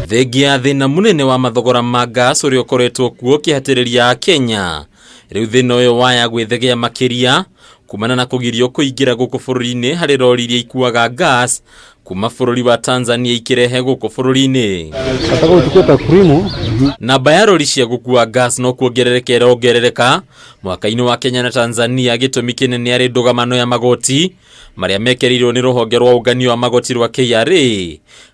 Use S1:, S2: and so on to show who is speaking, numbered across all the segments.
S1: Thengia ya thĩna mũnene wa mathogora ma gas ũrĩa ũkoretwo kuo ũkĩhatĩrĩria Akenya, rĩu thĩna ũyũ waya gwĩthegea makĩria kumana na kũgirio kũingĩra gũkũ bũrũri-inĩ harĩ rori iria ikuaga gas kuma bũrũri wa Tanzania ikĩrehe gũkũ bũrũri-inĩ.
S2: Nataka uchukue takwimu.
S1: Namba ya rori cia gũkua gas no kuongerereka ĩrongerereka mwaka-inĩ wa Kenya na Tanzania, gĩtũmi kĩnene arĩ ndũgamano ya magoti marĩa mekĩrĩirwo nĩ rũhonge rwa ũngania wa magoti rwa KRA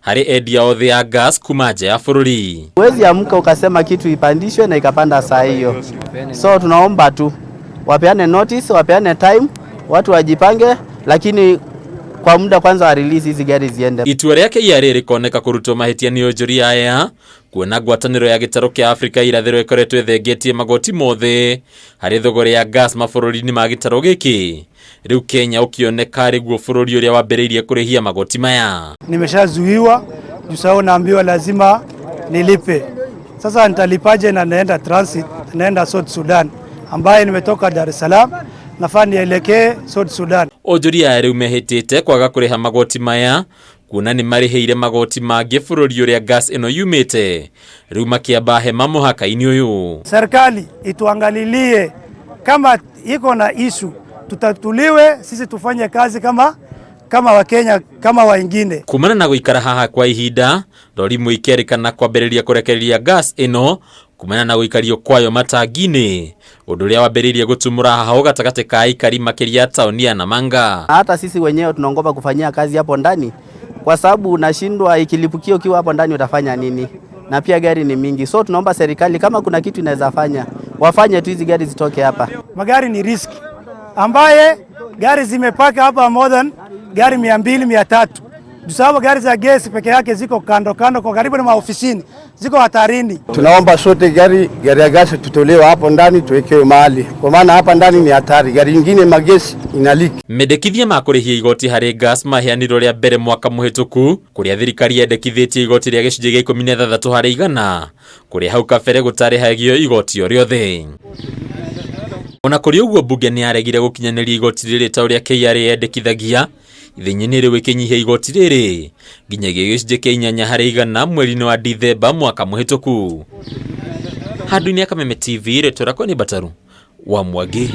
S1: harĩ endia othe a gas kuma nja ya bũrũri.
S3: Huwezi amka ukasema kitu ipandishwe na ikapanda saa hiyo. So tunaomba tu wapeane notice, wapeane time, watu wajipange, lakini kwa muda kwanza wa release hizi gari ziende.
S1: Itua rĩa KRA rĩkoneka kũrutwo mahĩtia nĩ onjoria aya kuona ngwatanĩro ya gĩtarũ kĩa Afrika irathĩro ĩkoretwo ĩthengetie magoti mothe harĩ thogora ya gas mabũrũri-inĩ ma gĩtarũ gĩkĩ. Rĩu Kenya ũkĩoneka arĩ guo bũrũri ũrĩa wambĩrĩirie kũrĩhia magoti maya.
S4: Nimeshazuiwa juu sasa naambiwa lazima nilipe. Sasa nitalipaje na naenda transit, naenda South Sudan ambaye nimetoka Dar es Salaam, nafaa nielekee South Sudan.
S1: Onjoria aya rĩu mehĩtĩte kwaga kũrĩha magoti maya kuona nĩ marĩhĩire magoti mangĩ bũrũri ũrĩa gas ĩno yumĩte, rĩu makĩamba hema mũhaka-inĩ ũyũ.
S4: Serikali ituangalilie kama iko na issue tutatuliwe, sisi tufanye kazi kama Wakenya kama wengine.
S1: Kumana na gũikara haha kwa ihinda, rori imwe ikerĩkana kwambĩrĩria kũrekereria gas ĩno kumana na gũikario kwayo matangi-inĩ, ũndũ ũrĩa wambĩrĩirie gũtumũra haho gatagatĩ ka aikari makĩria taũni ya Namanga.
S3: Hata sisi wenyewe tunaogopa kufanyia kazi hapo ndani kwa sababu unashindwa, ikilipukia ukiwa hapo ndani utafanya nini? Na pia gari ni mingi, so tunaomba serikali kama kuna kitu inaweza fanya wafanye tu hizi gari zitoke hapa.
S4: Magari ni risk ambaye gari zimepaka hapa more than gari 200 300, sababu gari za gesi peke yake ziko kando kando kwa karibu na maofisini, ziko hatarini.
S2: Tunaomba sote gari ya gasi tutolewe hapo ndani tuwekewe mahali, kwa maana hapa ndani ni hatari. Gari nyingine magesi inaliki.
S1: Mendekithia ma kũrĩhia igoti harĩ gas maheanirwo rĩa mbere mwaka mũhĩtũku kũrĩa thirikari yendekithĩtie igoti rĩa gĩcunjĩ gĩa 16 harĩ igana kũrĩa hau kabere gũtarĩhagio igoti o rĩothe. Ona kũrĩ ũguo mbunge nĩ yaregire gũkinyanĩria igoti rĩrĩ ta ũrĩa KRA yendekithagia, ithenya-inĩ rĩu ĩkĩnyihia igoti rĩrĩ nginyagia gĩcunjĩ kĩa 8 harĩ igana mweri-inĩ wa Dithemba mwaka mũhĩtũku. Handũ-inĩ ya Kameme TV, rĩtwa rĩakwa nĩ Bataru wa Mwangi.